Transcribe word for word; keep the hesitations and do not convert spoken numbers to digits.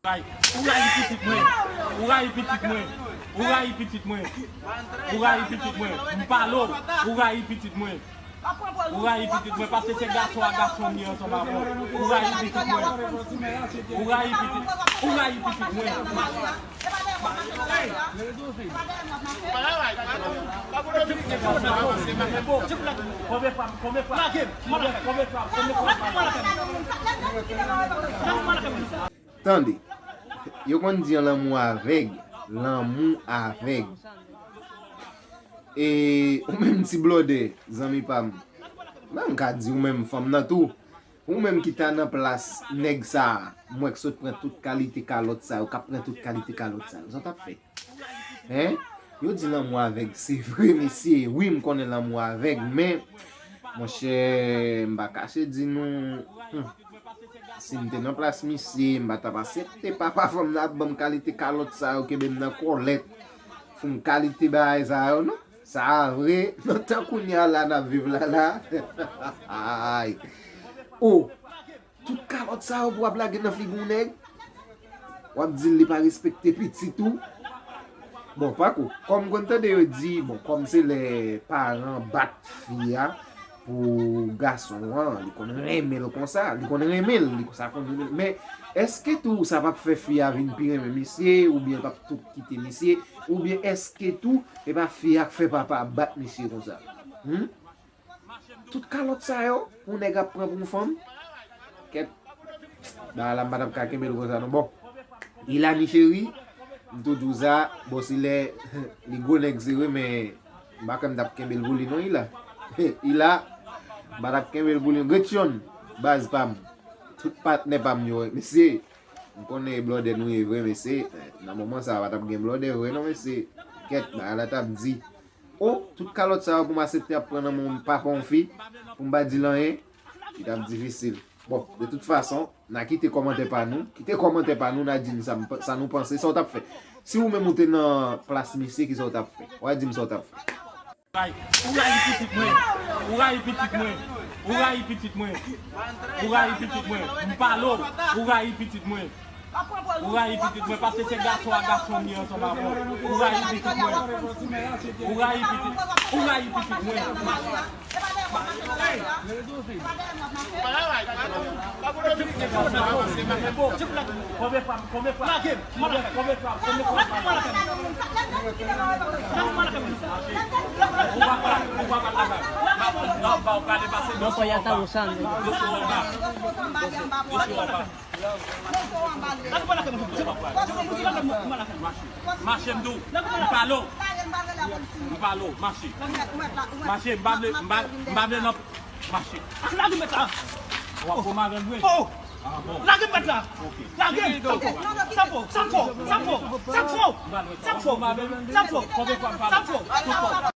Ou rayi pitit mwen. Ou rayi pitit mwen. Ou rayi pitit mwen. Ou rayi pitit mwen. M pale w. Ou rayi pitit mwen. Ou rayi pitit mwen. Paske se gason a gason m ye ansanm avè w. Ou rayi pitit mwen. Ou rayi pitit. Ou rayi pitit mwen. Tande, yo konn di an lanmou avèg, lanmou avèg. E ou menm ti blòdè, zanmi pa m. Mwen m ka di ou menm fanm nan tou. Ou menm ki ta nan plas nèg sa a, m wè k sot pran tout kalite kalòt sa yo, k ap pran tout kalite kalòt sa yo. Sa w t ap fè? Hein? Yo di lanmou avèg, se vre, mesye. Wi, m konnen lanmou avèg, men, monchè, m pa kache di nou, hmm, si m te nan plas misye, m pa t ap aksepte papa fanm nan ap ban m kalite kalòt sa yo, kenbe m nan kòlèt, fè m kalite bagay sa yo, non. Sa vre, nan tan kounye a la n ap viv la la. Ay. O, tout kalòt sa yo pou w ap lage nan figi yon nèg. W ap di l li pa respekte pitit ou. Bon, pako, kòm m konn tande yo di, bon, kòm se lè paran bat fi a pou gason an, li konn renmen l konsa, li konn renmen l, li konsa konn renmen l. Men, èske tou sa p ap fè fi a vin pi renmen misye, oubyen l p ap tou kite misye, oubyen èske tou e pa fi a k fè papa a bat misye konsa? Hmm? Tout kalòt sa yo pou nèg ap pran pou yon fanm? Kèt. Bagay la m pa t ap ka kenbe l konsa non. Bon. Ilani cheri, m tou di w sa, bon si lè li gwo nèg se vre, men m pa kwè m t ap kenbe l pou li non Ila. Ila, m pa t ap kenbe l pou li. Gretchon, baz pa m. Tout patnè pa m yo, mesye. M konnen e blòdè nou ye vre, mesye. Nan moman sa a, pa t ap gen blòdè vre non, mesye. Kèt, bagay la t ap di. O, tout kalòt sa yo pou m aksepte ap pran nan men yon papa yon fi, pou m pa di l anyen, li t ap difisil. Bon, de tout fason, n a kite kòmantè pa nou. Kite kòmantè pa nou, n a di n sa, m- sa nou panse, sa w t ap fè. Si ou menm ou te nan plas misye, kisa w t ap fè? W a di m sa w t ap fè. Ou rayi pitit mwen. Ou rayi pitit mwen. Ou rayi pitit mwen. Ou rayi pitit mwen. M pale w. Ou rayi pitit mwen. Ou rayi pitit mwen, paske se gason a gason m ye ansanm avè w. Ou rayi pitit mwen. Ou rayi pitit, ou rayi pitit mwen. Ou pa pale, ou pa pale la. Non, pa ya ta usando. Mache, mache m di w. M pale w. M pale w, mache. Mache, m pa vle, m pa, m pa vle nan, mache. Lage mèt la. W ap fè marenn vre? Oh. Ah, bon. Lage mèt la. Ok. Lage. Sa fò, sa fò, sa fò, sa fò, sa fò, sa fò, sa fò, sa fò, sa fò.